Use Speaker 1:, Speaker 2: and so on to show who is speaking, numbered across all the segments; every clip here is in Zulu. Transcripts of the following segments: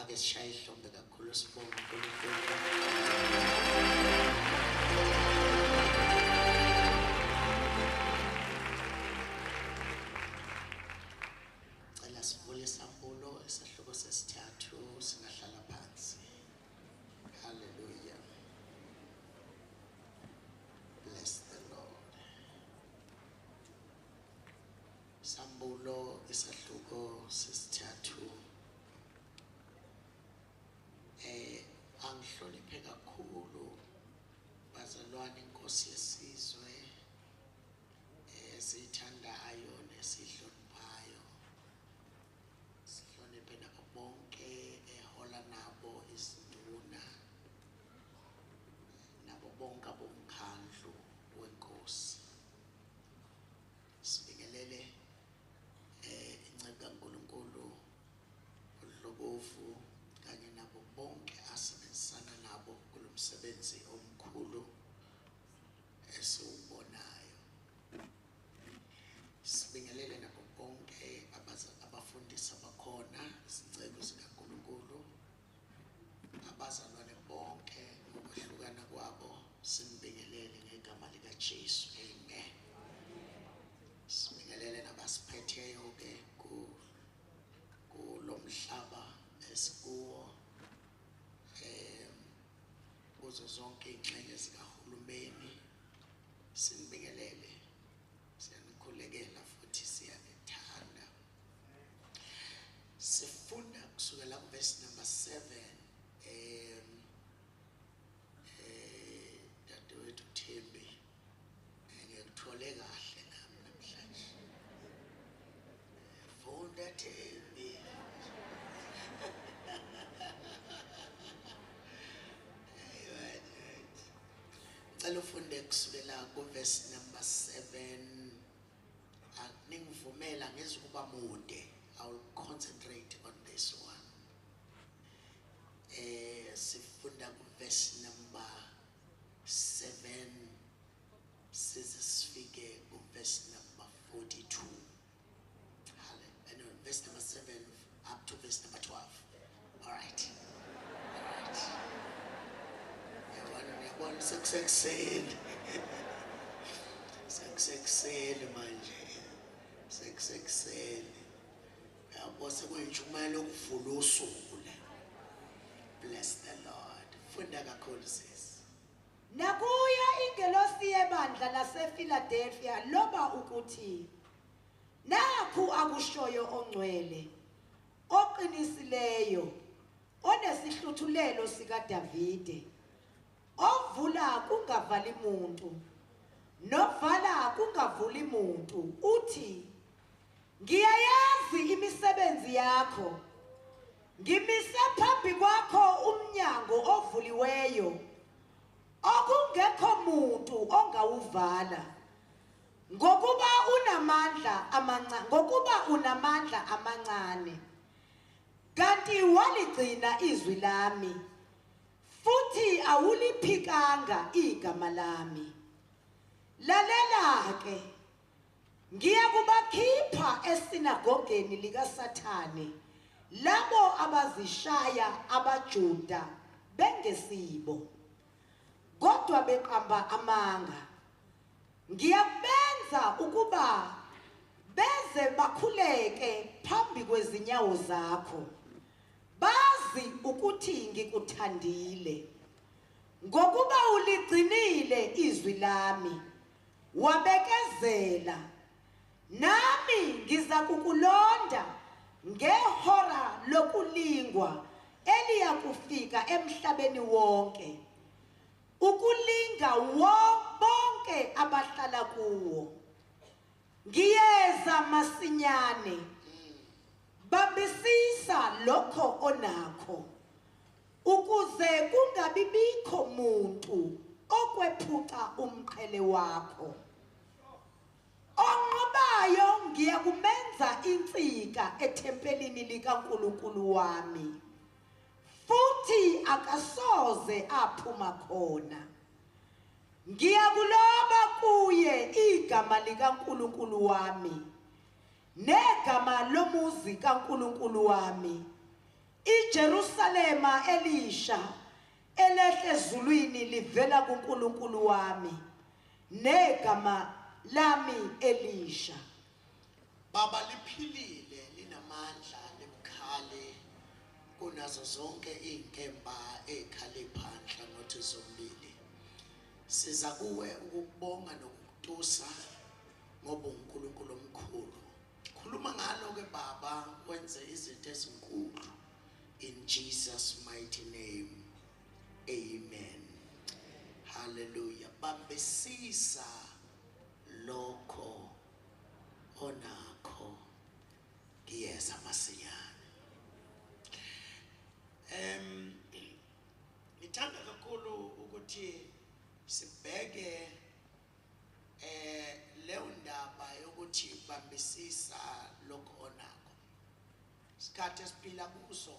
Speaker 1: Ake sishaye ihlombe kakhulu sibonge uNkulunkulu. Cela sivule isambulo isahluko sesithathu, singahlala phansi. Hallelujah. Bless the Lord. Sambulo isahluko sesithathu. Angihloniphe kakhulu bazalwane, inkosi yesizwe esiyithandayo nesihloniphayo. Sihloniphe nabo bonke ehola nabo izinduna nabo bonke abomkhandlu wenkosi. Sibingelele inceku kaNkulunkulu uDlokovu kanye nabo bonke asebenzisana nabo kulomsebenzi omkhulu esiwubonayo. Sibingelele nabo bonke abafundisi abakhona, izinceku zikaNkulunkulu, abazalwane bonke ngokwehlukana kwabo, sinibingelele ngegama likaJesu. Amen. Sibingelele nabasiphetheyo ke kulomhlaba esikuwo, kuzo zonke ingxenye zikahulumeni. Sinibingelele, siyanikhulekela futhi siyanithanda. Sifunda kusukela kuverse number 7. Dadewethu Thembi, ngikuthole kahle nami namhlanje. Funda Thembi. Ngicela ufunde kusukela kuverse number 7. Ningivumela ngizukuba mude. I will concentrate on this one. Sifunda kuverse number 7 size sifike kuverse number 42. Hallelujah. Verse number 7 up to verse number 12. All right. All right. Yabona sekusekuseni. Sekusekuseni manje. Sekusekuseni. Yabo sekuyintshumayelo yokuvula usuku le. Bless the Lord. Funda kakhulu sis.
Speaker 2: Nakuya ingelosi yebandla lasePhiladelphia loba ukuthi nakhu akushoyo ongcwele oqinisileyo onesihluthulelo sikaDavide, ovula kungavali muntu novala kungavuli muntu, uthi ngiyayazi imisebenzi yakho, ngimise phambi kwakho umnyango ovuliweyo okungekho muntu ongawuvala, ngokuba unamandla amancane, ngokuba unamandla amancane, kanti waligcina izwi lami futhi awuliphikanga igama lami. Lalela ke, ngiyakubakhipha esinagogeni likaSathane labo abazishaya abaJuda bengesibo kodwa beqamba amanga. Ngiyakubenza ukuba beze bakhuleke phambi kwezinyawo zakho, bazi ukuthi ngikuthandile, ngokuba uligcinile izwi lami wabekezela. Nami ngiza kukulonda ngehora lokulingwa eliyakufika emhlabeni wonke, ukulinga bonke abahlala kuwo. Ngiyeza masinyane, bambisisa lokho onakho, ukuze kungabibikho muntu okwephuca umqhele wakho. Onqobayo ngiyakumenza insika ethempelini likaNkulunkulu wami, futhi akasoze aphuma khona. Ngiyakuloba kuye igama likaNkulunkulu wami negama lomuzi kaNkulunkulu wami, iJerusalema elisha elehle ezulwini livela kuNkulunkulu wami, negama lami elisha.
Speaker 1: Baba, liphilile, linamandla, libukhali kunazo zonke izinkemba ezikhalipha nhlangothi zombili. Siza kuwe ukukubonga nokukutusa ngoba uNkulunkulu omkhulu. Khuluma ngalo ke Baba, wenze izinto ezinkulu. In Jesus mighty name. Amen. Hallelujah. Bambisisa lokho onakho, ngiyeza masinyane. Ngithanda kakhulu ukuthi sibheke leyo ndaba yokuthi bambisisa lokho onakho. Isikhathi esiphila kuso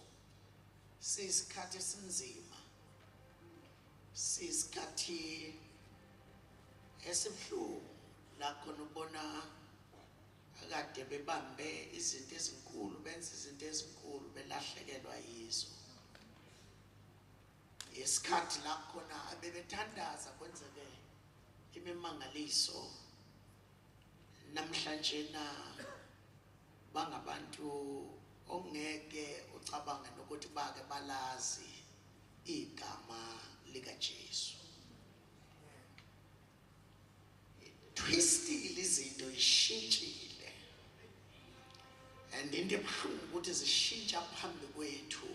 Speaker 1: siyisikhathi esinzima, siyisikhathi esibuhlungu, la khona ubona akade bebambe izinto ezinkulu, benza izinto ezinkulu, belahlekelwa yizo. Isikhathi la khona abebethandaza kwenzeke imimangaliso, namhlanje na bangabantu ongeke ucabange nokuthi bake balazi igama likaJesu. Twistile izinto, ishintshile, and into ebuhlungu ukuthi zishintsha phambi kwethu.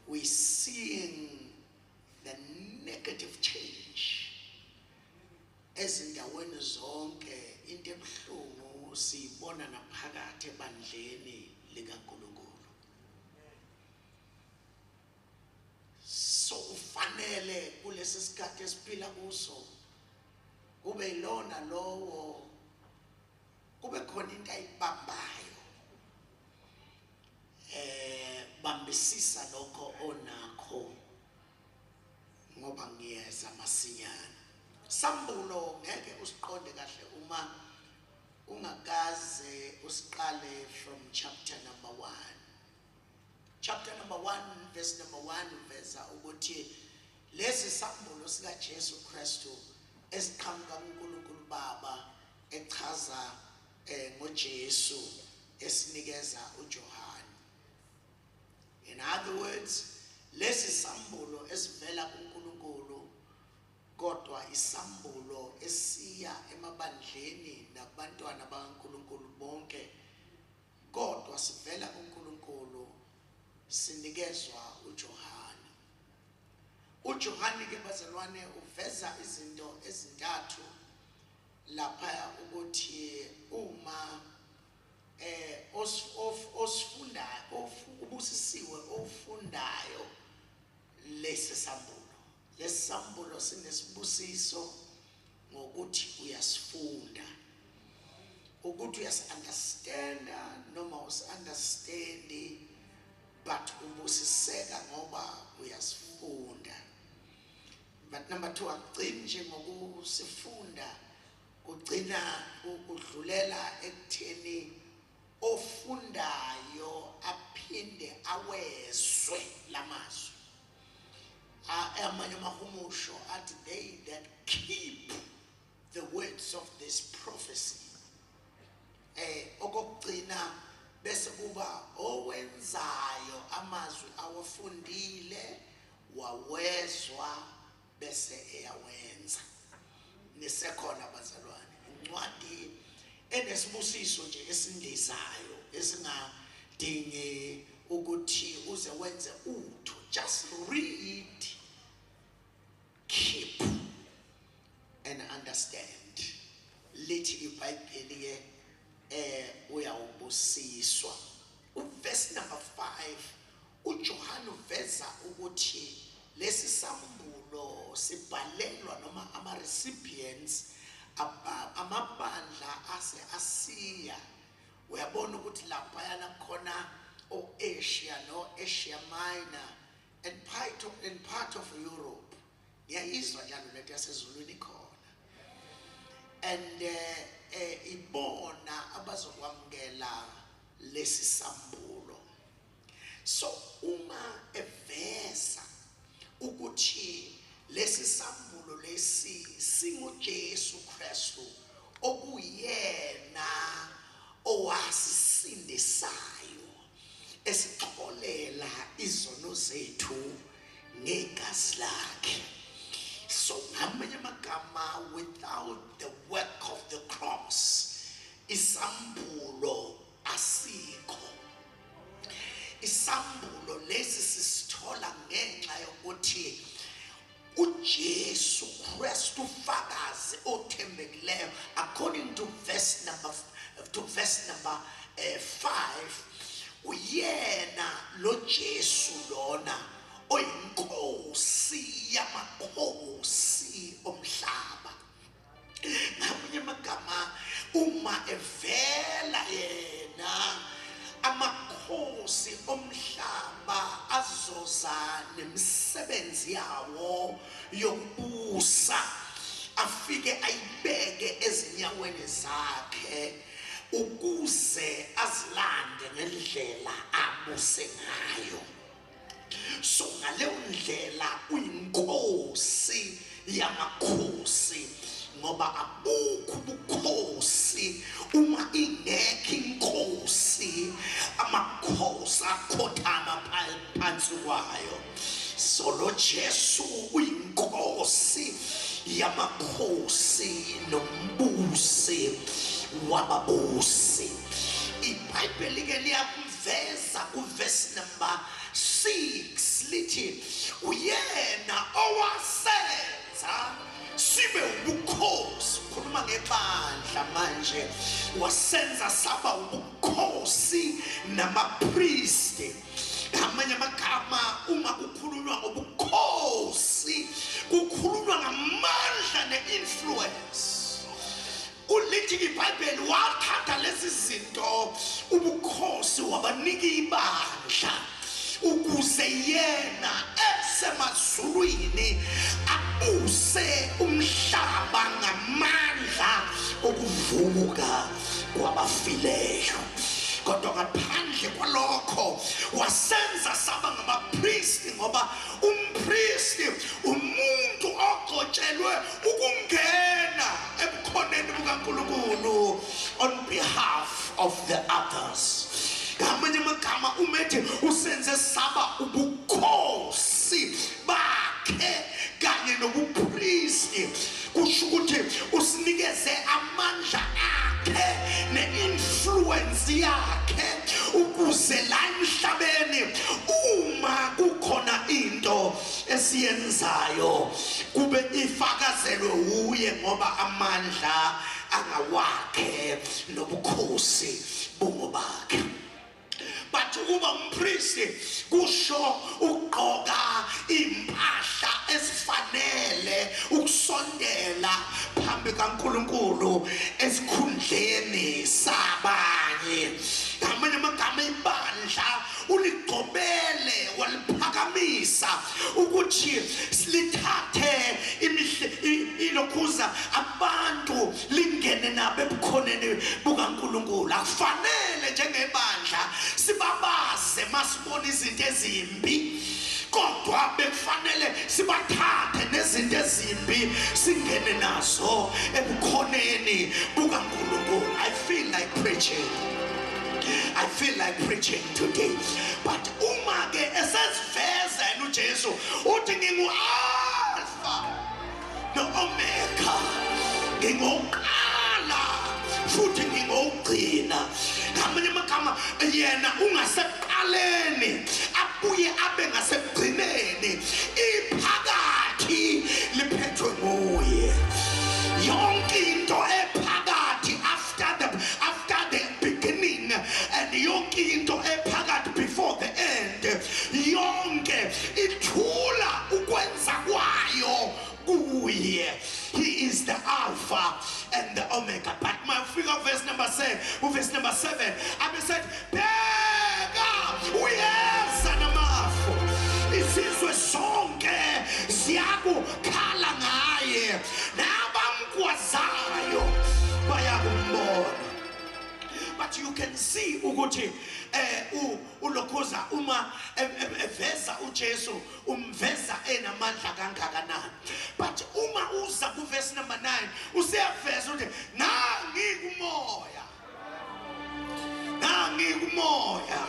Speaker 1: We seeing the negative change ezindaweni zonke. Into ebuhlungu siyibona naphakathi ebandleni likaNkulunkulu. So ufanele kulesi sikhathi esiphila kuso kube yilona lowo kube khona into ayibambayo. Bambisisa lokho onakho ngoba ngiyeza masinyane. Sambulo ngeke usiqonde kahle uma ungakaze usiqale from chapter number 1. Chapter number 1 verse number 1 uveza ukuthi lesi sambulo sika Jesu Kristu esiqhamuka kuNkulunkulu Baba, echaza ngoJesu esinikeza uJohane. In other words, lesi sambulo esivela kuNkulunkulu, kodwa isambulo esiya emabandleni nabantwana bakaNkulunkulu bonke, kodwa sivela kuNkulunkulu sinikezwa uJohane. uJohane ke bazalwane uveza izinto ezintathu lapha, ukuthi uma osifundayo ubusisiwe ofundayo lesi sambulo. Lesi sambulo sinesibusiso ngokuthi uyasifunda, ukuthi uyasi-understanda noma usi-understandi, but ubusiseka ngoba uyasifunda. But number 2, akugcini nje ngokusifunda, kugcina ukudlulela ekutheni ofundayo aphinde awezwe lamazwi. Amanye amahumusho athi they that keep the words of this prophecy. Okokugcina bese kuba owenzayo amazwi awafundile wawezwa bese eyawenza. Nisekhona bazalwane, incwadi enesibusiso nje esindizayo esingadingi ukuthi uze wenze utho. Just read, keep and understand. Lithi iBhayibheli ke uyawubusiswa. Uverse number 5 uJohane uveza ukuthi lesi sambulo sibhalelwa noma ama recipients amabandla ase-Asiya. Uyabona ukuthi laphayana khona o-Asia no-Asia Minor and part of Europe. Ngiyayizwa njalo lento yasezulwini khona. And ibona abazokwamukela lesi sambulo. So uma eveza ukuthi lesi sambulo lesi singuJesu Kristu okuyena owasisindisayo esixolela izono zethu ngegazi lakhe. So ngamanye amagama, without the work of the cross, isambulo asikho. Isambulo lesi sisithola ngenxa yokuthi uJesu Kristu ufakazi othembekileyo, according to verse number 5, uyena lo Jesu lona oyinkosi yamakhosi omhlaba. Ngamanye amagama, uma evela yena, amakhosi omhlaba azoza nemisebenzi yawo yokubusa, afike ayibeke ezinyaweni zakhe ukuze azilande ngendlela abuse ngayo. So ngaleyo ndlela uyinkosi yamakhosi, ngoba abukho ubukhosi uma ingekho inkosi, amakhosi akhothama phansi kwayo. So lo Jesu uyinkosi yamakhosi nombusi wababusi. iBhayibheli ke liyamveza kuverse number 6, lithi uyena owasenza sibe ubukhosi. Khuluma ngebandla manje, wasenza saba ubukhosi namapristi. Ngamanye amagama, uma kukhulunywa ngobukhosi kukhulunywa ngamandla ne-influence. Ulithi iBhayibheli wathatha lezi zinto ubukhosi wabanika ibandla ukuze yena esemazulwini abuse umhlaba ngamandla okuvuka kwabafileyo. Kodwa ngaphandle kwalokho wasenza saba ngamapristi, ngoba umpristi umuntu ogcotshelwe ukungena ebukhoneni bukaNkulunkulu on behalf of the others. Ngamanye amagama umethi usenze saba ubukhosi bakhe kanye nobupristi, kusho ukuthi usinikeze amandla akhe ne-influence yakhe ukuze la emhlabeni uma kukhona into esiyenzayo kube ifakazelwe uye, ngoba amandla angawakhe nobukhosi bungobakhe. But ukuba umpristi kusho ukugqoka impahla ezifanele ukusondela phambi kaNkulunkulu esikhundleni sabanye. Ngamanye amagama, ibandla uligcobele waliphakamisa ukuthi silithathe ilokhuza abantu lingene nabo ebukhoneni bukaNkulunkulu. Akufanele njengebandla sibabaze masibona izinto ezimbi, kodwa bekufanele sibathathe nezinto ezimbi singene nazo ebukhoneni bukaNkulunkulu. I feel like preaching. I feel like preaching today. But uma ke esesiveza yena uJesu uthi ngingu-Alpha no-Omega, ngingoqala futhi ngingogcina. Ngamanye amagama, yena ungasekuqaleni abuye abe ngasekugcineni, iphakathi liphethwe nguye. Yonke into ephakathi after the beginning and yonke into ephakathi before the end, yonke ithula ukwenza kwayo kuye. He is the Alpha and the Omega. But my figure verse number 7, verse number 7, I said, bheka uyeza namafu, isizwe sonke ziyakukhala ngaye, nabamgwazayo bayakumbona. But you can see ukuthi Ulokhuza uma eveza uJesu umveza enamandla kangakanani. But uma uza ku verse number 9 useyaveza ukuthi ngangikumoya, ngangikumoya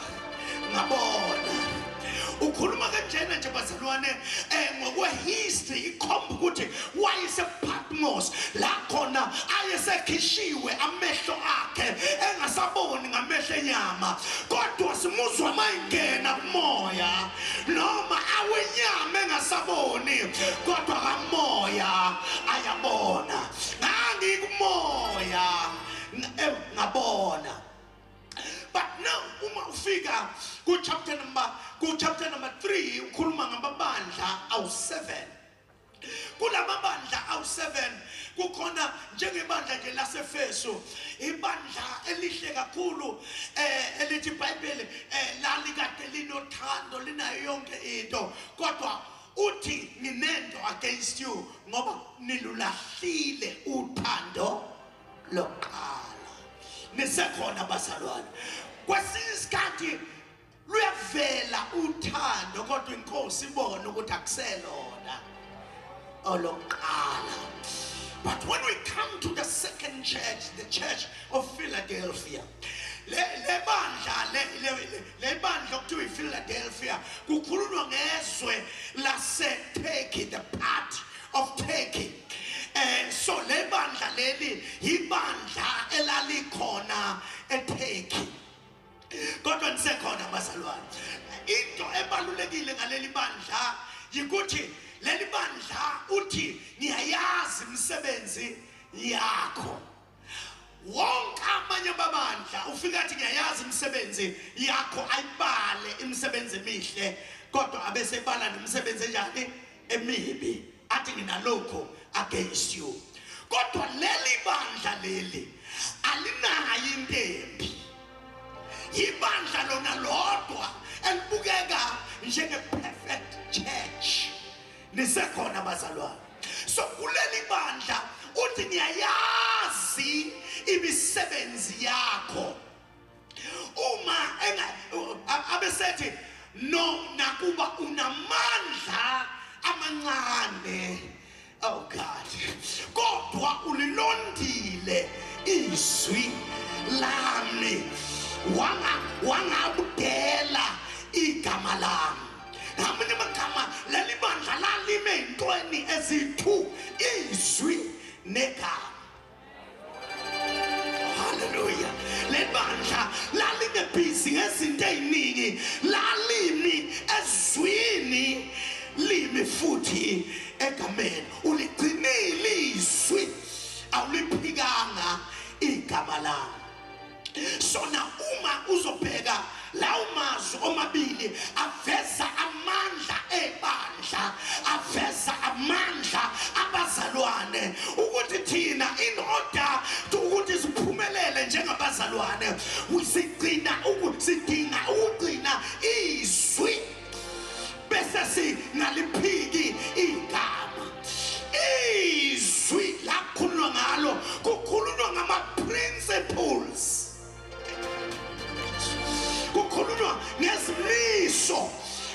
Speaker 1: ngabona. Ukhuluma kanjena nje bazalwane ngokwe history ikhomba ukuthi wayesePatmos la khona ayesekhishiwe amehlo akhe engasaboni ngamehlo enyama, kodwa simuzwa mayingena kumoya noma awenyama engasaboni kodwa kamoya ayabona. Ngangikumoya ngabona. But now uma ufika ku chapter number 3 ukhuluma ngamabandla awu7. Kulamabandla awu7 kukhona njengebandla nje laseFeso, ibandla elihle kakhulu elithi iBhayibheli lalikade linothando linayo yonke into, kodwa uthi nginento against you ngoba nilulahlile uthando lokuqala. Nisekhona bazalwane? Kwesinye isikhathi luyavela uthando kodwa inkosi ibone ukuthi akuselona olokuqala. But when we come to the second church, the church of Philadelphia, le bandla le bandla okuthiwa iPhiladelphia kukhulunywa ngezwe lase Turkey, the part of Turkey. So le bandla leli ibandla elalikhona eTurkey. Kodwa nisekhona bazalwane? Into ebalulekile ngaleli bandla yikuthi leli bandla uthi ngiyayazi imisebenzi yakho. Wonke amanye amabandla ufika athi ngiyayazi imisebenzi yakho, ayibale imisebenzi emihle kodwa abesebala nemisebenzi enjani emibi, athi nginalokho against you. Kodwa leli bandla leli alinayo into embi. Ibandla lona lodwa elibukeka njenge perfect church. Nisekhona bazalwane? So kuleli bandla uthi ngiyayazi imisebenzi yakho. Uma abesethi no nakuba unamandla amancane, oh God, kodwa ulilondile izwi lami, wangabudela igama lami. Ngamanye amagama leli bandla lalime entweni eziyi-2, izwi negama. Hallelujah. Le bandla lalingebhizi ngezinto eziningi, lalimi ezwini, limi futhi egameni. Uligcinile izwi, awuliphikanga igama lami. Sona uma uzobheka lawo mazwi omabili aveza amandla ebandla, aveza amandla abazalwane, ukuthi thina in order ukuthi siphumelele njengabazalwane sidinga ukugcina izwi bese singaliphiki igama. Izwi lakhulunywa ngalo kukhulunywa ngama principles, kukhulunywa ngezimiso.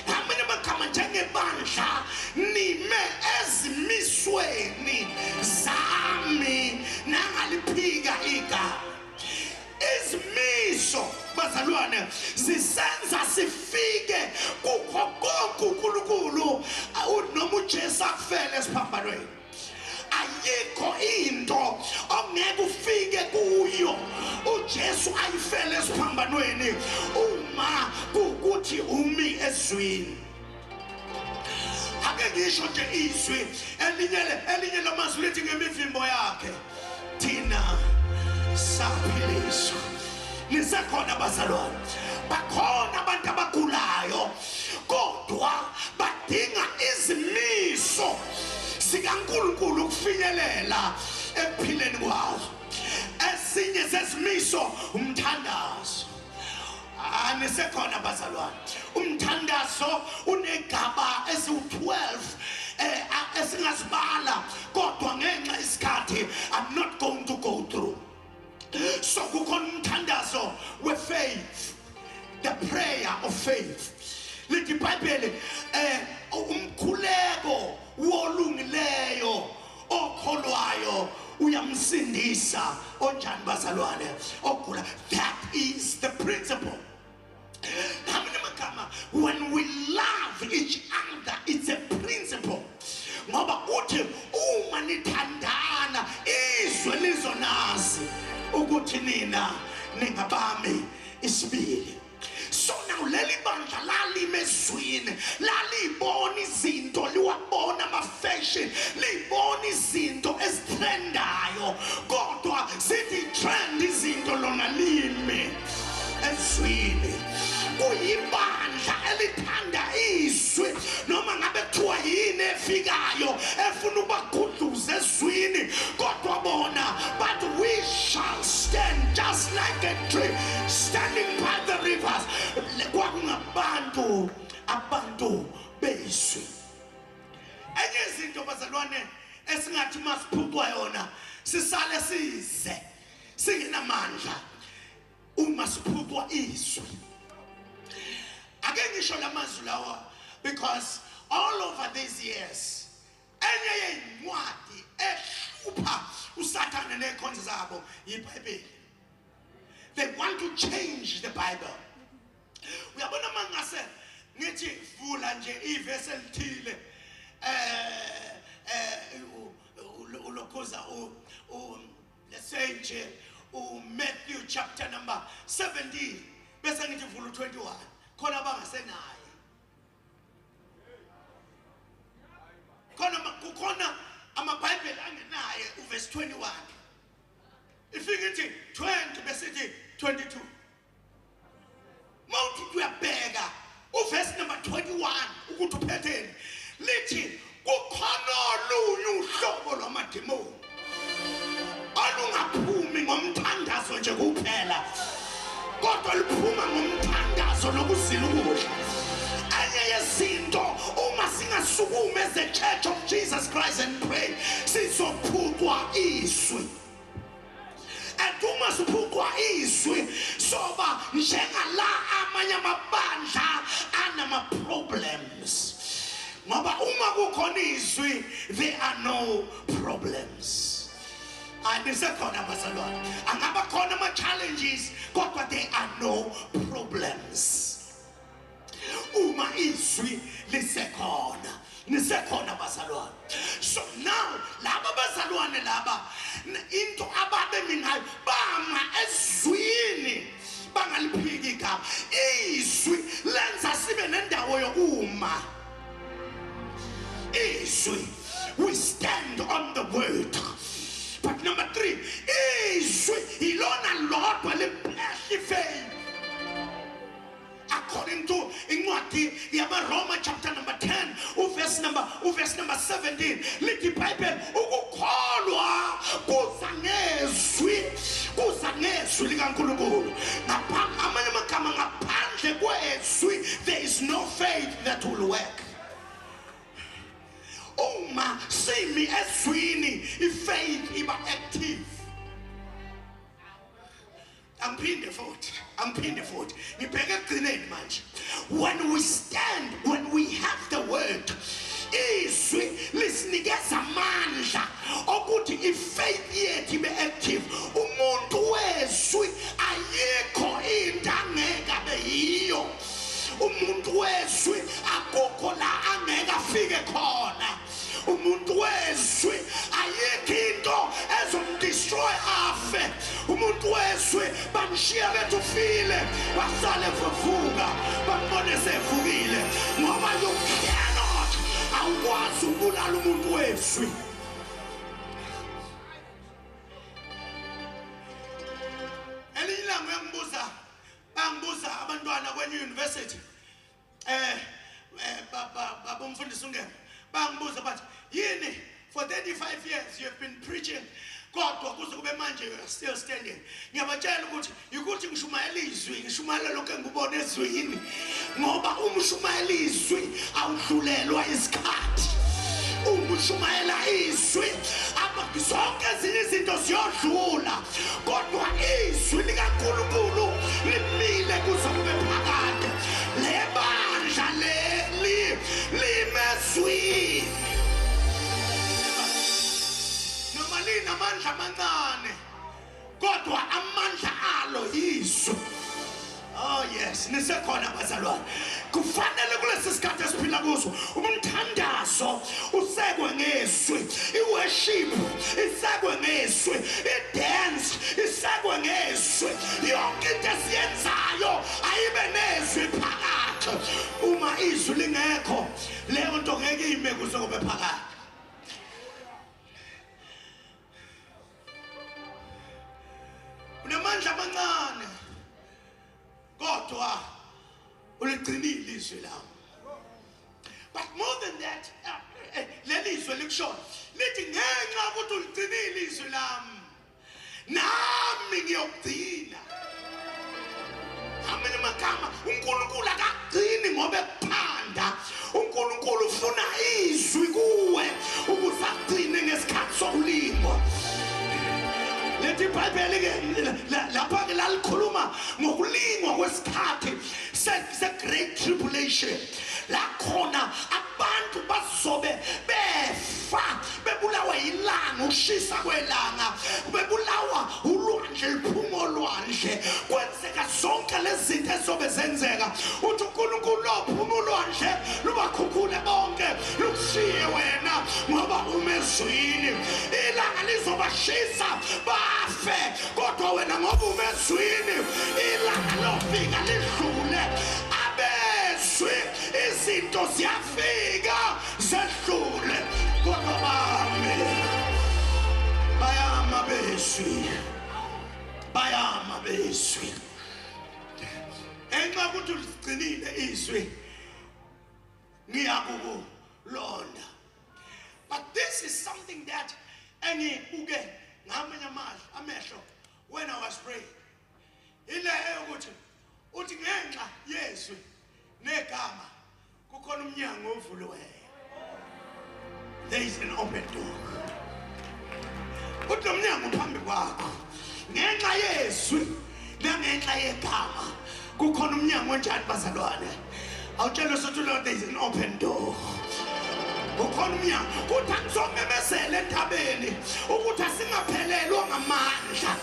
Speaker 1: Ngamanye amagama njengebandla nime ezimisweni zami nangaliphika igama. Izimiso bazalwane zisenza sifike kukho konke uNkulunkulu noma uJesu akufele esiphambanweni. Ayikho into ongeke ufike kuyo uJesu ayifele esiphambanweni uma kukuthi umi ezwini. Ake ngisho nje izwi elinye lamazwi lithi ngemivimbo yakhe thina saphiliswa. Nisekhona bazalwane? Bakhona abantu abagulayo kodwa badinga izimiso sikaNkulunkulu ukufinyelela ekuphileni kwazo. Esinye sezimiso umthandazo. Nisekhona bazalwane? Umthandazo unegaba eziwu-12 esingazibala, kodwa ngenxa isikhathi I'm not going to go through. So kukhona umthandazo we-faith, the prayer of faith. Lithi iBhayibheli umkhuleko wolungileyo okholwayo uyamsindisa onjani bazalwane ogula. That is the principle. When we love each other, it's a principle. Ngoba uthi uma nithandana izwe lizonazi ukuthi nina ningabami isibili. So now leli bandla lalimezwini, lalibona izinto, liwabona ama-fashion, libona izinto ezitrendayo, kodwa sithi trend izinto lona limi ezwini. Kuyibandla elithanda izwi, noma ngabe kuthiwa yini efikayo efuna ukubagudluza ezwini, kodwa bona but we shall stand just like a tree standing by the rivers. Kwakungabantu abantu bezwi. Enye izinto bazalwane esingathi masiphucwa yona sisale size singenamandla uma siphucwa izwi. Ake ngisho lamazwi lawa because all over these years enye yencwadi ehlupha uSathane nekhonzo zabo yiBhayibheli. They want to change the Bible. Uyabona mangase ngithi vula nje ivesi elithile ulokhuza let's say nje uMatthew chapter number 17 bese ngithi vula u21 khona bangasenaye. Khona kukhona amaBhayibheli angenaye uverse 21. Ifike ithi 20 bese ithi 22. Mawuthi uyabheka uverse number 21 ukuthi uphetheni lithi kukhona olunye uhlobo lwamademoni olungaphumi ngomthandazo nje kuphela, kodwa liphuma ngomthandazo nokuzila ukudla. Enye yezinto uma singasukuma as the Church of Jesus Christ and pray, sizophucwa izwi. And uma siphucwa izwi soba njengala amanye amabandla anama-problems. Ngoba uma kukhona izwi there are no problems. Anisekhona bazalwane, angaba khona ama-challenges kodwa there are no problems uma izwi lisekhona. Nisekhona bazalwane. So now laba bazalwane laba into ababemi ngayo bama ezwini, bangaliphiki igama. Izwi lenza sibe nendawo yokuma. Izwi, we stand on the word. But number 3, izwi ilona lodwa liphehla ifaith. According to incwadi yabaRoma chapter number 10 uverse number 17 lithi iBhayibheli ukukholwa kuza ngezwi, kuza ngezwi likaNkulunkulu. Amanye amagama, ngaphandle kwezwi there is no faith that will work. Uma simi ezwini ifaith iba active. Angiphinde futhi ngibheke ekugcineni manje. When we stand, when we have the word, izwi lisinikeza amandla okuthi ifaith yethu ibe active. Umuntu wezwi ayikho into angeke abe yiyo. Umuntu wezwi akukho la angeke afike khona. Umuntu wezwi ayikho into ezomdestroy afe. Umuntu wezwi bamshiya bethi ufile, wasale evuka, bambone sevukile. Ngoba you cannot, awukwazi ukubulala umuntu wezwi. Elinye ilanga uyangibuza, bangibuza abantwana kwenye university, baba umfundisi ungena, bangibuza bathi yini for 35 years you have been preaching, kodwa kuze kube manje you are still standing. Ngiyabatshela ukuthi ukuthi ngishumayela izwi, ngishumayela lokho engikubona ezwini, ngoba umshumayela izwi awudlulelwa isikhathi. Umushumayela izwi, zonke ezinye izinto ziyodlula, kodwa izwi likaNkulunkulu limile kuze kube phakade. Unamandla amancane kodwa amandla alo yizwi. Oh yes, nisekhona bazalwane. Kufanele kulesi sikhathi esiphila kuso umthandazo usekwe ngezwi, iworship isekwe ngezwi, idance isekwe ngezwi. Yonke into esiyenzayo ayibe nezwi phakathi. Uma izwi lingekho, leyo nto ngeke ime kuze kube phakathi. Unamandla amancane kodwa uligcinile izwi lami. But more than that, leli izwi likushoyo lithi ngenxa ukuthi uligcinile izwi lami, nami ngiyokugcina. Amanye amagama, uNkulunkulu akagcini ngoba ekuphanda. uNkulunkulu ufuna izwi kuwe ukuze akugcine ngesikhathi sokulingwa. Lethi iBhayibheli ke lapha ke lalikhuluma ngokulingwa kwesikhathi se-Great Tribulation, la khona abantu bazobe befa bebulawa ilanga, ukushisa kwelanga, bebulawa ulwandle liphuma olwandle. Kwenzeka zonke lezi zinto ezizobe zenzeka. Uthi uNkulunkulu lophuma ulwandle lubakhukhule bonke, lukushiye wena ngoba umezwini. Ilanga lizobashisa bafe, kodwa wena ngoba umezwini ilanga lofika lidlule. Abezwi izinto ziyafika zedlule, kodwa bami bayama bezwi, bayama bezwi. Enxa ukuthi uligcinile izwi, ngiyakukulonda. But this is something that engibuke ngamanye amehlo when I was praying. Ile eyokuthi uthi ngenxa yezwi negama kukhona umnyango ovuliweyo. There is an open door. Uthi lo mnyango phambi kwakho ngenxa yezwi nangenxa yegama kukhona umnyango onjani bazalwane? Awutshela ukuthi Lord, there is an open door. Ukhona umnyango. Kuthi angizomemezela entabeni ukuthi asingaphelelwa ngamandla.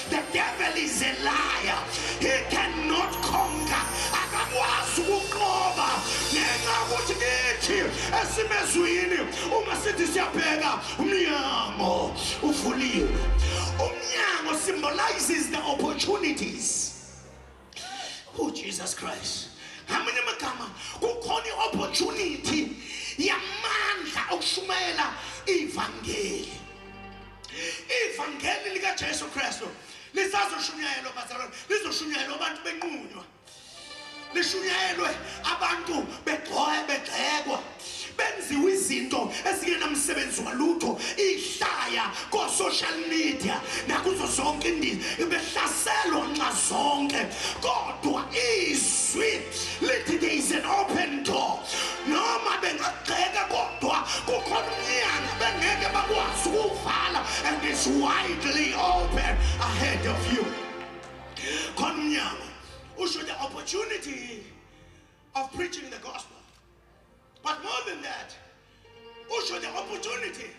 Speaker 1: The devil is a liar. He cannot conquer. Akakwazi ukunqoba ngenxa yokuthi kithi esimezwini uma sithi siyabheka umnyango uvuliwe. Umnyango symbolizes the opportunities. Oh Jesus Christ. Ngamanye amagama kukhona i-opportunity yamandla okushumayela ivangeli. Ivangeli likaJesu Kristu lisazoshunyayelwa bazalwane, lizoshunyayelwa abantu benqunywa, lishunyayelwe abantu begxekwa, benziwe izinto ezingenamsebenzi walutho, ihlaya ko-social media nakuzo zonke indiza, behlaselwa nxa zonke. Kodwa izwi lithi there is an open door. Noma bengagxeka kodwa kukhona umnyango bengeke bakwazi ukuwuvala, and it's widely open ahead of you. Khona umnyango usho the opportunity of preaching the gospel. But more than that, usho the opportunity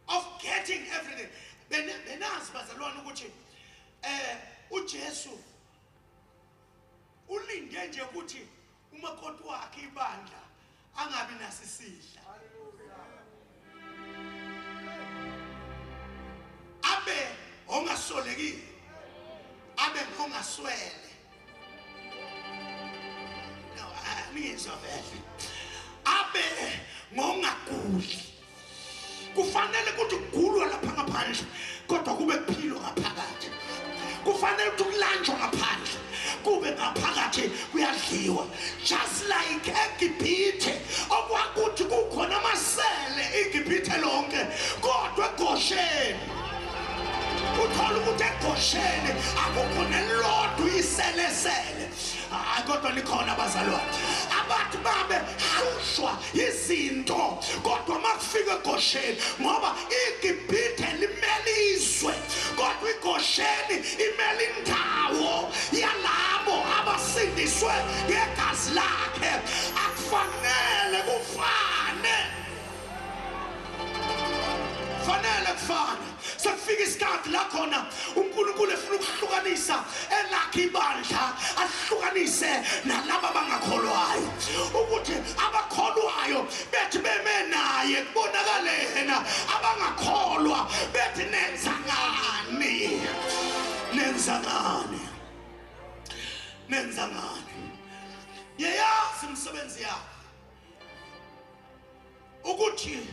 Speaker 1: of getting everything. Benazi bazalwane ukuthi uJesu ulinde nje ukuthi umakoti wakhe ibandla angabi nasisidla, abe ongasolekile, abe ongaswele. No, angizwa vele. Abe ngongaguli. Kufanele ukuthi kugulwa lapha ngaphandle kodwa kube kuphilwa ngaphakathi. Kufanele ukuthi kulanjwa ngaphandle kube ngaphakathi kuyadliwa. Just like eGibhithe okwakuthi kukhona amasele iGibhithe lonke, kodwa eGosheni uthola ukuthi eGosheni akukho nelodwa iselesele. Hayi, kodwa likhona abazalwane. Abantu babe hlushwa izinto, kodwa makufika eGosheni, ngoba iGibhithe limele izwe, kodwa iGosheni imele indawo yalabo abasindiswe ngegazi lakhe. Akufanele kufane, fanele kufane. Sekufika Kufika isikhathi la khona uNkulunkulu efuna ukuhlukanisa elakhe ibandla, ahlukanise nalabo abangakholwayo, ukuthi abakholwayo bethi beme naye kubonakale yena, abangakholwa bethi nenza ngani, nenza ngani, nenza ngani. Ngiyazi imisebenzi yakho ukuthi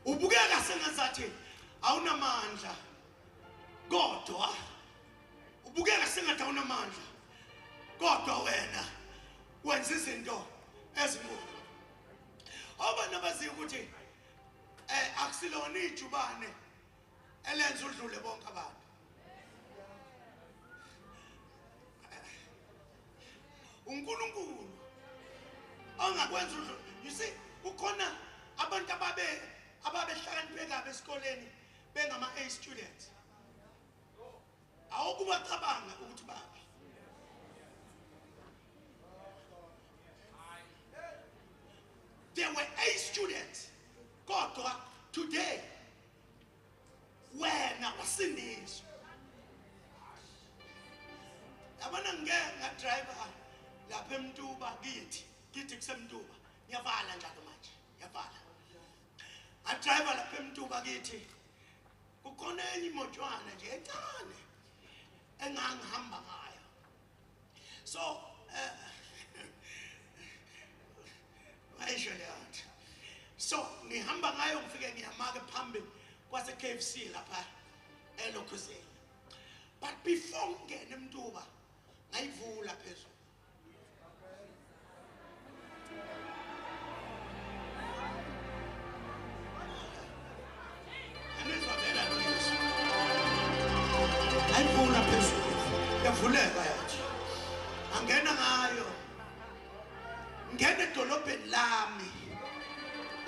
Speaker 1: ubukeka sengathi awunamandla, kodwa ubukeka sengathi awunamandla, kodwa wena wenza izinto ezinkulu. Abantu abaziyo ukuthi akusilona ijubane elenza udlule bonke abantu. uNkulunkulu angakwenza udlule. You see, kukhona abantu ababehlakaniphe kabi esikoleni bengama A students. Awukubacabanga ukuthi baphi. There were A students. Kodwa today wena wasindiswa. Yabona ngeke ngadriver lapha eMtuba kithi, kithi kuseMtuba. Ngiyavala njalo manje, ngiyavala. Adriver lapha eMtuba kithi. Kukhona enye imotwana nje encane engangihamba ngayo. So ayisho leyo. So ngihamba ngayo ngifike ngiyamaka phambi kwase KFC lapha eLokhuzeni. But before ngene eMtuba ngayivula phezulu. Ayivula phezulu, yavuleka yathi. Angena ngayo. Ngene edolobheni lami.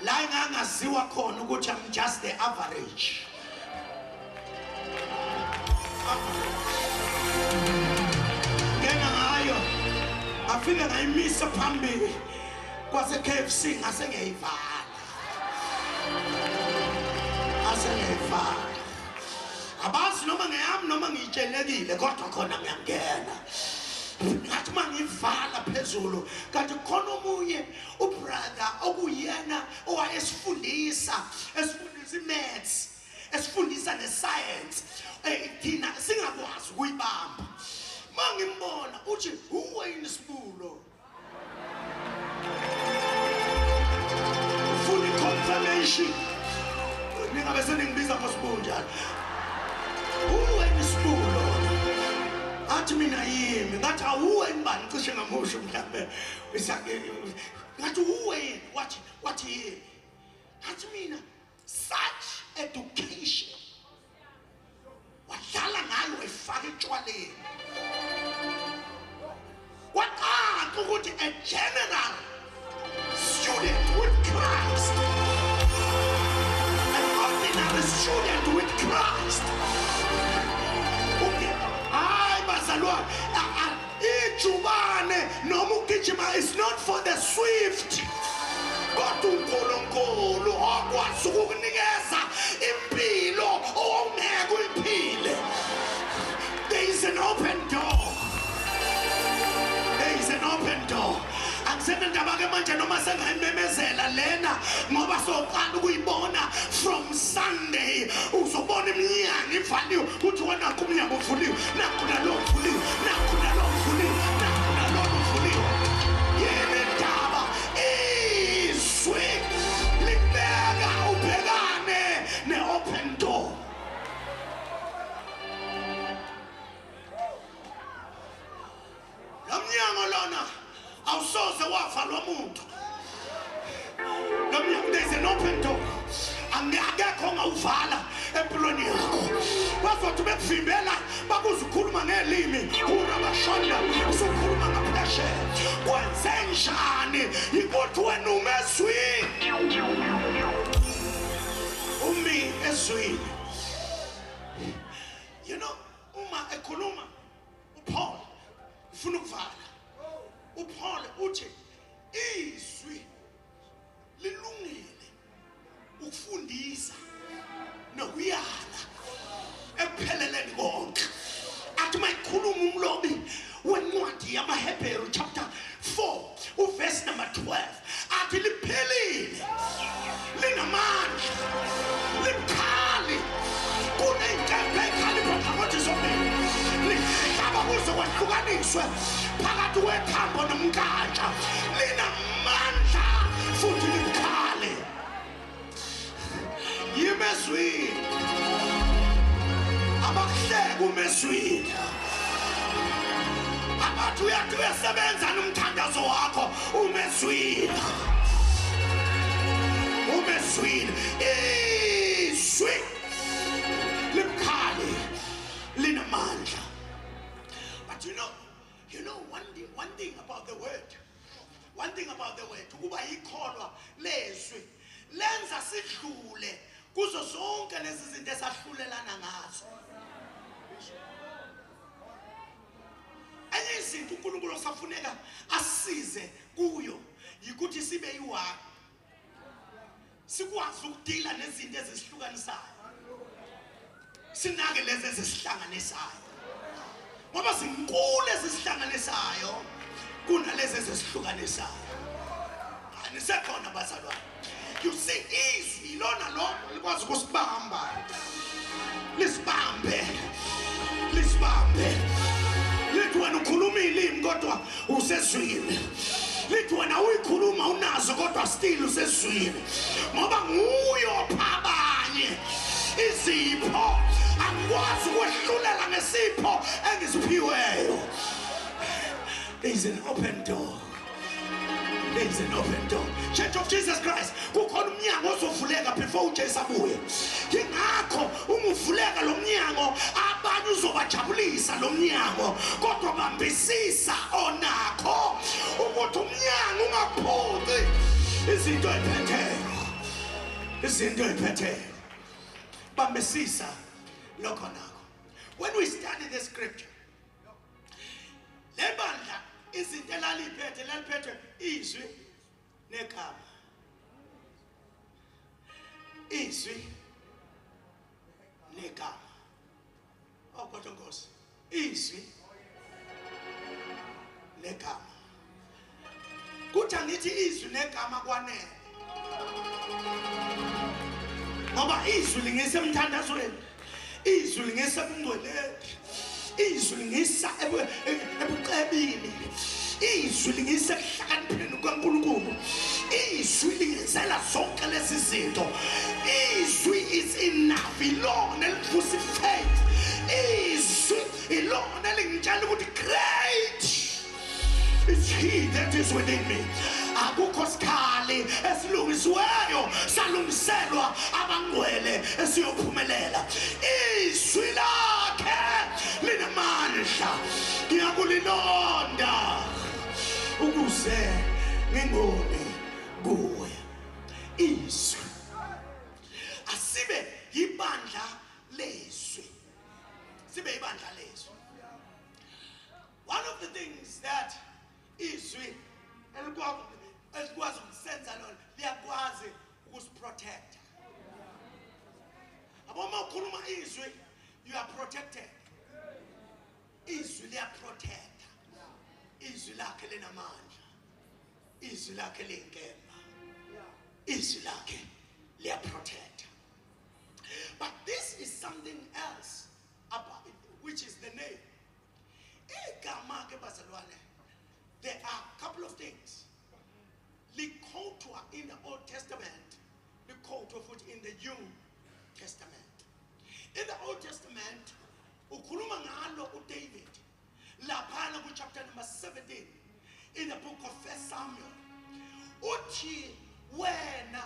Speaker 1: La engangaziwa khona ukuthi I'm just the average. Ngena ngayo. Ngafike ngayimisa phambili kwase KFC ngase ngiyayivala. Ngase ngiyayivala. Abazi noma ngeyami noma ngiyitshelekile kodwa khona ngiyangena. Ngathi mangivala phezulu kanti khona omunye ubrother okuyena owayesifundisa, esifundisa imaths, esifundisa nescience, thina singakwazi ukuyibamba. Mangimbona uthi uwayini sibulo. Ufuna confirmation. Ningabe seningibiza ngosibulo njalo. Uwayini sibulo. Athi mina yimi, ngathi awuweni bani, cishe ngamusho mhlambe. Ngathi uweni, wathi yimi. Ngathi mina such education. Wadlala ngayo wayifaka etshwaleni. Waqaqa ukuthi a general student with Christ. An ordinary student with Christ. Ijubane noma ukugijima is not for the swift. Kodwa uNkulunkulu okwazi ukukunikeza impilo ongeke uyiphile. There is an open door. There is an open door. Akusenandaba ke manje noma sengayimemezela lena ngoba soqala ukuyibona from Sunday. Uzobona iminyango ivaliwe uthi wena nakho umnyango uvuliwe, nakho nalo uvuliwe, nakho nalo uvuliwe, nakho nalo uvuliwe. Yini indaba? Izwi libeka ubhekane ne-open door. Lo mnyango lona awusoze wavalwa umuntu. Lo mnyango, there is an open door. Angekho ongawuvala empilweni yakho. Bazothi bekuvimbela bakuze ukhuluma ngelimi urabashonda usukhuluma ngaphesheya. Kwenze njani? Yikuthi wena ume ezwini. Umi ezwini. You know, uma ekhuluma uPaul ufuna ukuvala. uPaul uthi izwi lilungile ukufundisa nokuyala ekupheleleni konke. Athi mayikhuluma umlobi wencwadi yamaHebheru chapter 4 uverse number 12 athi liphelile, linamandla, libukhali kuney'nkemba ekhalipha nhlangothi zombili, lihlaba kuze kwehlukaniswe phakathi kwethambo nomnkantsha, linamandla futhi libukhali. Yimezwini abakuhleka umezwini, abathi uyathi uyasebenza nomthandazo wakho umezwini, umezwini. Izwi libukhali linamandla. But you know one thing about the word, one thing about the word, ukuba ikholwa lezwi lenza sidlule kuzo zonke lezi zinto esahlulelana ngazo. Enye izinto uNkulunkulu osafuneka asize kuyo yikuthi sibe yiwani, sikwazi ukudila nezinto ezisihlukanisayo, sinake lezi ezisihlanganisayo, ngoba zinkulu ezisihlanganisayo kunalezi ezisihlukanisayo. Anisekhona bazalwane? You see, izwi lona lo likwazi ukusibamba, lisibambe, lisibambe. Lithi wena ukhuluma ilimi kodwa usezwini, lithi wena uyikhuluma unazo kodwa still usezwini, ngoba nguye opha abanye izipho. Angikwazi ukwehlulela ngesipho engisiphiweyo. There is an open door. There is an open door. Church of Jesus Christ, kukhona umnyango ozovuleka before uJesu abuye. Yingakho uma uvuleka lo mnyango abanye uzobajabulisa lo mnyango, kodwa bambisisa onakho ukuthi umnyango ungaphuci izinto eziphetheyo, izinto eziphetheyo. Bambisisa lokho nakho. When we study the scripture, le bandla izinto elaliphethe laliphethwe izwi negama, izwi negama. Oh kodwa Nkosi, izwi negama. Kuthi angithi izwi negama kwanele, ngoba izwi lingisa emthandazweni, izwi lingisa ebungcweleni, izwi lingisa ebucebini, izwi lingisa ekuhlakanipheni kukaNkulunkulu, izwi lingenzela zonke lezi zinto. Izwi is enough, ilona elivusa ifaith, izwi ilona elingitshela ukuthi great is he that is within me. Akukho sikhali esilungisiweyo salungiselwa abangcwele esiyophumelela. Izwi lakhe linamandla, ngiyakulilonda ukuze ngingoni kuwe. Izwi asibe ibandla lezwi, sibe ibandla lezwi. One of the things that izwi elikwazi ukusenza lona, liyakwazi ukusiprotecta. Abo uma ukhuluma izwi, you are protected. Izwi liyaprotecta. Izwi lakhe linamandla, izwi lakhe liyinkemba, izwi lakhe liyaprotecta. But this is something else about it, which is the name. Igama ke bazalwane, there are a couple of things. Liquote in the Old Testament, liquote futhi in the New Testament. In the Old Testament, ukhuluma ngalo uDavid laphana ku chapter number 17 in the book of 1 Samuel. Uthi wena,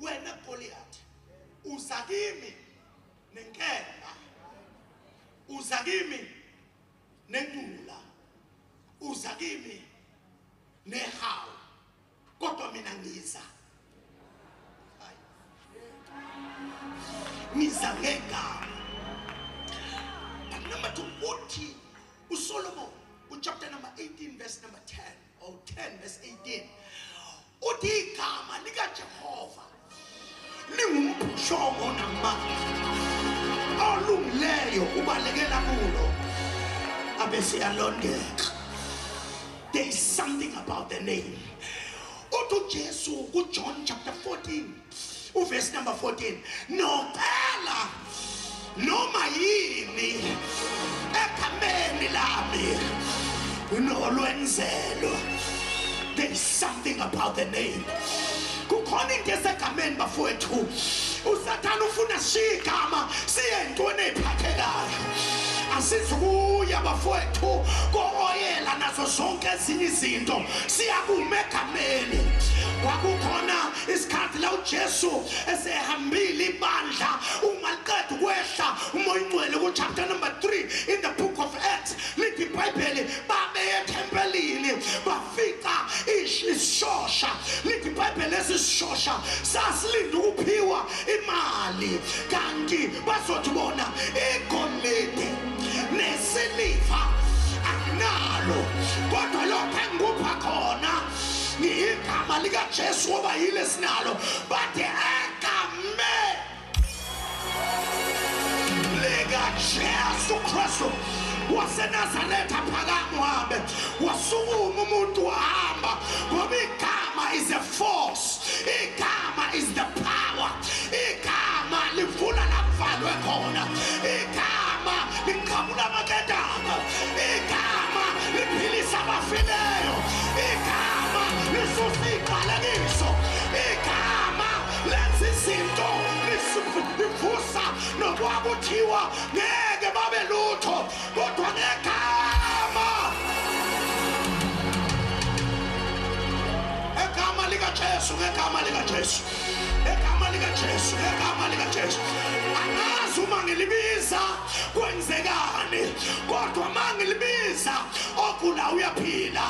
Speaker 1: wena Goliath, uza kimi nenkemba, uza kimi nengula, uza kimi nehawu, kodwa mina ngiza, ngiza ngegama. But number 2, uthi uSolomon, chapter number 18 verse number 10 or 10 verse 18, uthi igama likaJehova lingumbhoshongo onamandla Olungileyo ubalekela kulo abese yalondeka. There is something about the name. Uthi Jesu ku John chapter 14 verse number 14, nocela noma yini egameni lami nolwenzelo. There is something about the name. Kukhona into esegameni bafowethu. uSathane ufuna sishiye igama siye entweni ey'phathekayo. Asizukuya bafowethu ko-oyela nazo zonke ezinye izinto, siyakuma egameni. Kwakukhona isikhathi la uJesu esehambile ibandla, uma liqeda ukwehla uMoya oNgcwele ku-chapter number 3 in the book of Acts, lithi iBhayibheli babeye ethempelini bafica isishosha. Lithi iBhayibheli lesi sishosha sasilinda ukuphiwa imali, kanti bazothi bona igolide nesiliva akunalo, kodwa lokho engikupha khona igama likaJesu ngoba yile sinalo. Bathi egameni likaJesu Kristu waseNazaretha phakama uhambe. Wasukuma umuntu wahamba, ngoba igama is a force, igama is the power, igama livula la kuvalwe khona, igama liqhabula amaketanga, igama liphilisa abafileyo, igama lisusa iqalekiso, igama lenza izinto, livusa nokwakuthiwa ngeke babe lutho, kodwa ngegama, egama likaJesu, ngegama likaJesu, egama likaJesu, ngegama likaJesu. Angazi uma ngilibiza kwenzekani, kodwa uma ngilibiza ogula uyaphila,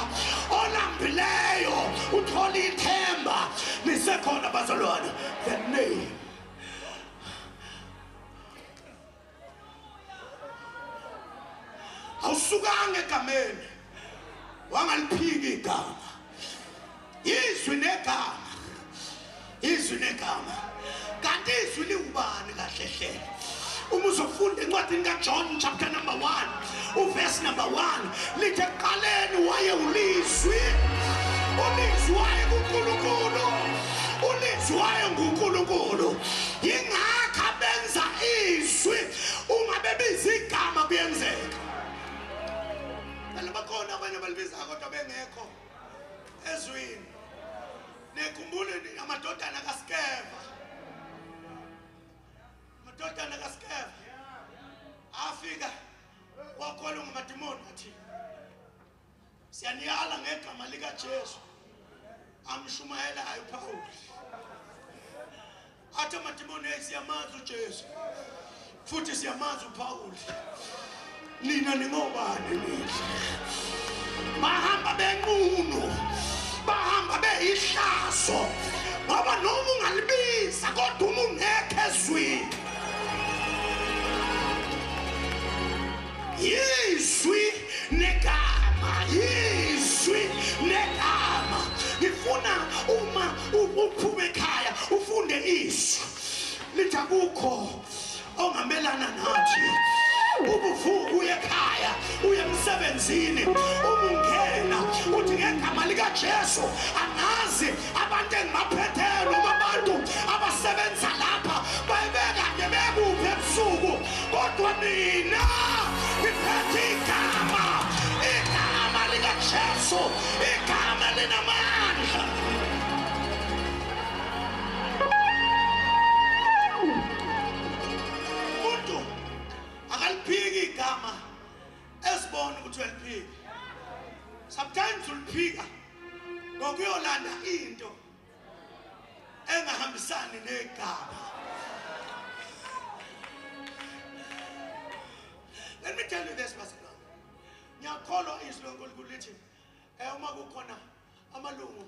Speaker 1: olambileyo uthola ithemba. Lisekhona bazalwane, the name. Awusukanga egameni wangaliphika igama. Izwi negama, izwi negama. Kanti izwi liwubani kahle hle? Uma uzofunda encwadini kaJohn chapter number 1 uverse number 1, lithi ekuqaleni waye ulizwi, ulizwi waye kuNkulunkulu, ulizwi waye nguNkulunkulu. Yingakho abenza izwi, uma bebiza igama kuyenzeka. Phela bakhona abanye abalibizayo kodwa bengekho ezwini. Nikhumbule amadodana kaSkeva, amadodana kaSkeva afika wakholwa ngamadimoni, athi siyaniyala ngegama likaJesu amshumayelayo uPawuli. Athi amadimoni, siyamazi uJesu futhi siyamazi uPawuli, nina ningobani nina? Bahamba benqunu, bahamba beyihlazo, ngoba noma ungalibiza kodwa uma ungekho ezwini. Izwi negama, izwi negama. Ngifuna uma uphume ekhaya ufunde izwi lithi akukho ongamelana nathi. Ubuvuka uye ekhaya, uye emsebenzini, uma ungena uthi ngegama likaJesu, angazi abantu engibaphetheyo noma abantu abasebenza lapha bayibekade bekuphi ebusuku, kodwa mina ngiphethe igama, igama likaJesu, igama linamandla. Umuntu akaliphiki igama esibona ukuthi uyaliphika. Sometimes uliphika ngokuyolanda into engahambisani negama. Let me tell you this, bazalwane. Ngiyakholwa izwi leNkulunkulu lithi uma kukhona amalungu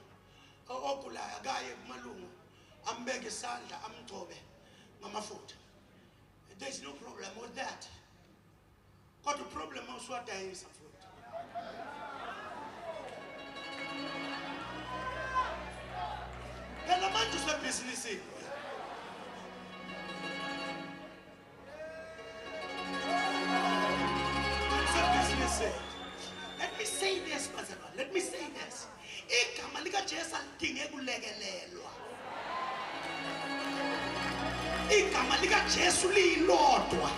Speaker 1: ogulayo akaye kumalungu ambeke isandla amgcobe ngamafutha. There is no problem with that. Kodwa problem awusuwadayisa futhi. Phela manje usebhizinisini. Igama likaJesu alidinge kulekelelwa. Igama likaJesu lilodwa.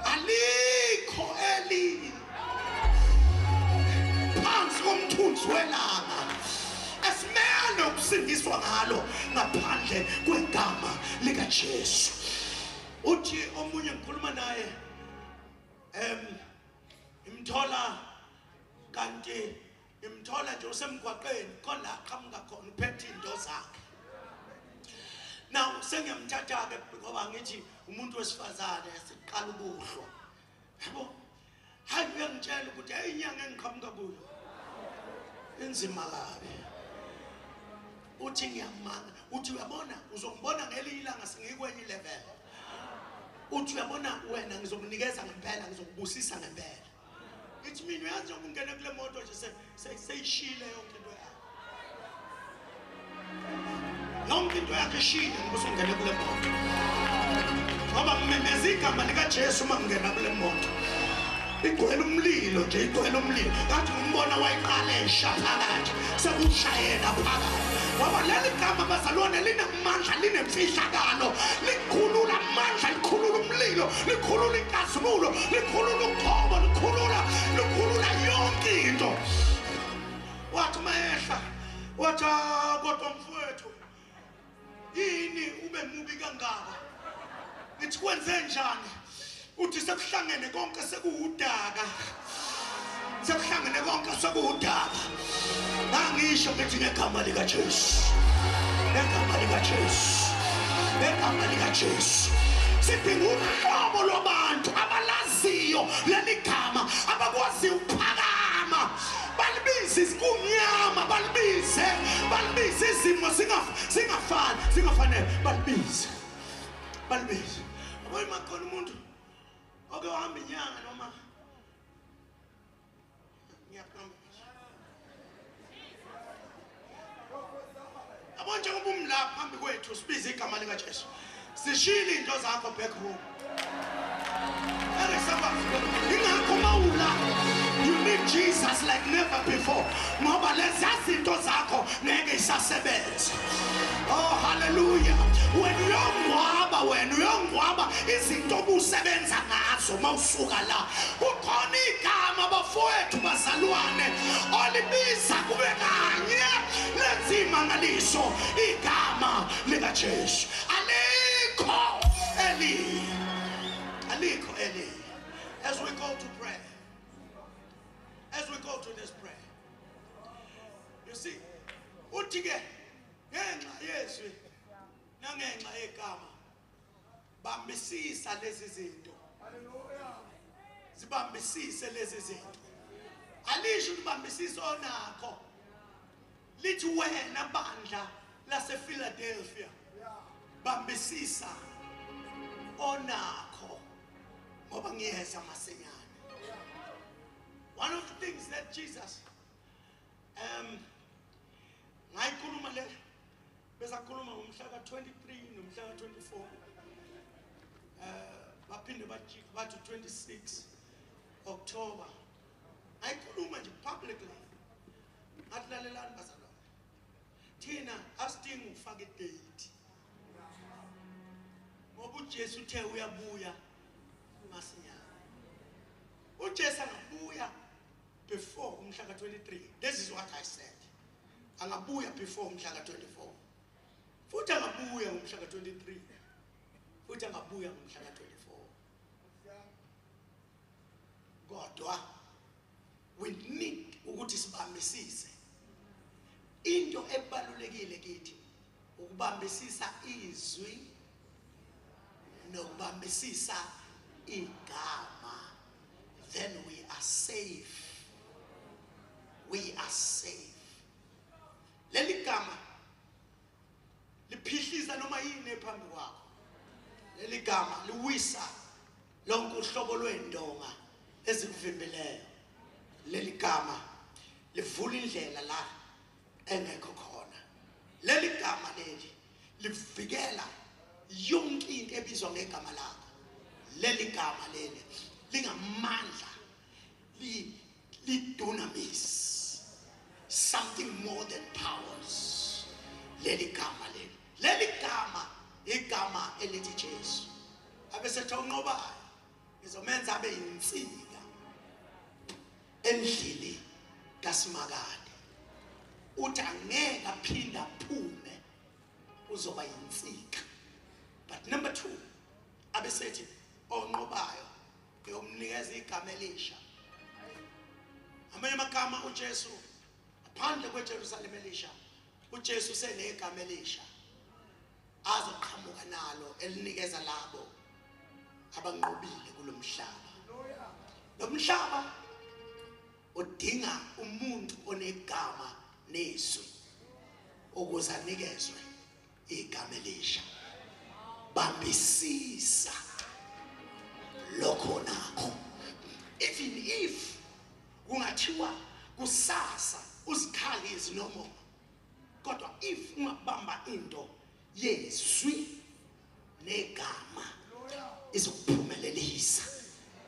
Speaker 1: Alikho elinye phansi komthunzi welanga esimele ukusindiswa ngalo ngaphandle kwegama likaJesu. Uthi omunye ngikhuluma naye imthola kanti imthola nje usemgwaqeni khona la qhamuka khona uphethe into zakhe. Now sengiyamthatha ke ngoba ngithi umuntu wesifazane siqala ukuhlwa. Yabo, hayi uyangitshela ukuthi hey inyanga engiqhamuka kuyo inzima kabi. Uthi ngiyamanga, uthi uyabona uzongibona ngelinye ilanga singikwenye level. Uthi uyabona wena ngizokunikeza ngempela, ngizokubusisa ngempela. Ngithi mina uyazi ukungena kule moto nje seyishile yonke into yakho. Yonke into yakho ishile ngoba usungene kule moto. Ngoba ngimemeza igama likaJesu uma ngingena kule moto. Igcwele umlilo nje, igcwele umlilo. Ngathi ngimbona wayiqala esha phakathi, sekushayela phakathi. Ngoba leli gama bazalwane linamandla, linemfihlakalo, likhulula amandla, likhulula umlilo, likhulula inkazimulo, likhulula ukhobo, likhulula yonke into. Wathi mayehla, wathi kodwa mfowethu, yini ube mubi kangaka? Ngithi kwenze njani? Uthi sekuhlangene konke sekuwudaka. Sekuhlangene konke sekuwudaka. Ngangisho ngithi ngegama likaJesu. Ngegama likaJesu. Ngegama likaJesu. Sidinga uhlobo lwabantu abalaziyo leli gama, abakwaziyo ukuphakama. Balibize kumnyama, balibize, balibize izimo zingafani, zingafanele, balibize. Balibize. Yabo makhona umuntu oke wahamba inyanga noma ngiyaqamba. Yabo njengoba umla phambi kwethu sibize igama likaJesu. Sishile into zakho back home. Ingakho mawula you need Jesus like never before. Ngoba lezi zinto zakho ngeke isasebenza. Oh hallelujah. When uyongwaba, wena uyongwaba izinto obusebenza ngazo mawusuka la. Kukhona igama bafowethu bazalwane olibiza kube kanye lenza imangaliso, igama likaJesu. Alikho eli. Alikho eli. As we go to prayer, as we go to this prayer, you see, uthi ke ngenxa yezwi nangenxa yegama bambisisa lezi zinto. Zibambisise lezi zinto. Alisho ukubambisisa onakho. Lithi wena bandla lasePhiladelphia, bambisisa onakho ngoba ngiyeza masinyane. One of the things that Jesus ngayikhuluma le besakhuluma ngomhla ka-23 nomhla ka-24, baphinde bathi 26 October. Ngayikhuluma nje publicly. Ngathi lalelani bazalwane, thina asidingi ukufaka idate ngoba uJesu uthe uyabuya masinyane. uJesu angabuya before umhla ka-23. This is what I said. Angabuya before umhla ka-24. Futhi angabuya ngomhla ka-23. Futhi angabuya ngomhla ka-24. Kodwa we need ukuthi sibambisise. Into ebalulekile kithi ukubambisisa izwi nokubambisisa igama. Then we are safe. We are safe. Leli gama liphihliza noma yini phambi kwakho. Leli gama liwisa lonke uhlobo lwendonga ezikuvimbileyo. Leli gama livula indlela la engekho khona. Leli gama leli livikela yonke into ebizwa ngegama lakho. Leli gama leli lingamandla, Lidunamis, something more than powers. Leli gama leli, leli gama, igama elithi Jesu. Abesethi onqobayo ngizomenza abe yinsika endlini kaSimakade. Uthi angeke aphinde aphume, uzoba yinsika. But number 2, abesethi onqobayo ngiyomnikeza igama elisha. Amanye amagama uJesu phandle kweJerusalem elisha, uJesu senegama elisha azoqhamuka nalo elinikeza labo abanqobile kulomhlaba. Lo mhlaba udinga umuntu onegama nezwi ukuze anikezwe igama elisha. Bambisisa lokho nakho, even if kungathiwa kusasa uzikhali izinomo, kodwa if ungabamba into yezwi negama izokuphumelelisa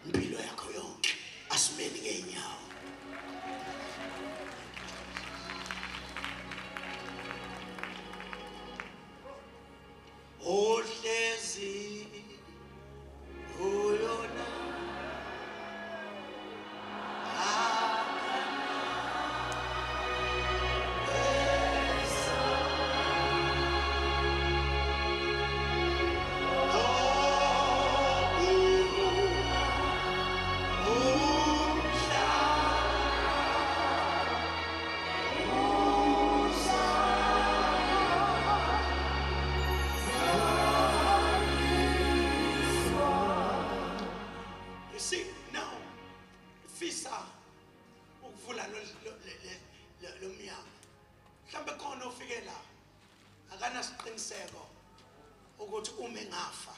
Speaker 1: impilo yakho yonke. Asimeni ngeenyawo. Ohlezi uyona ukuthi uma engafa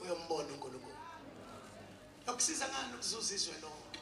Speaker 1: uyombona uNkulunkulu. Yokusiza ngani ukuzuza izwe lonke?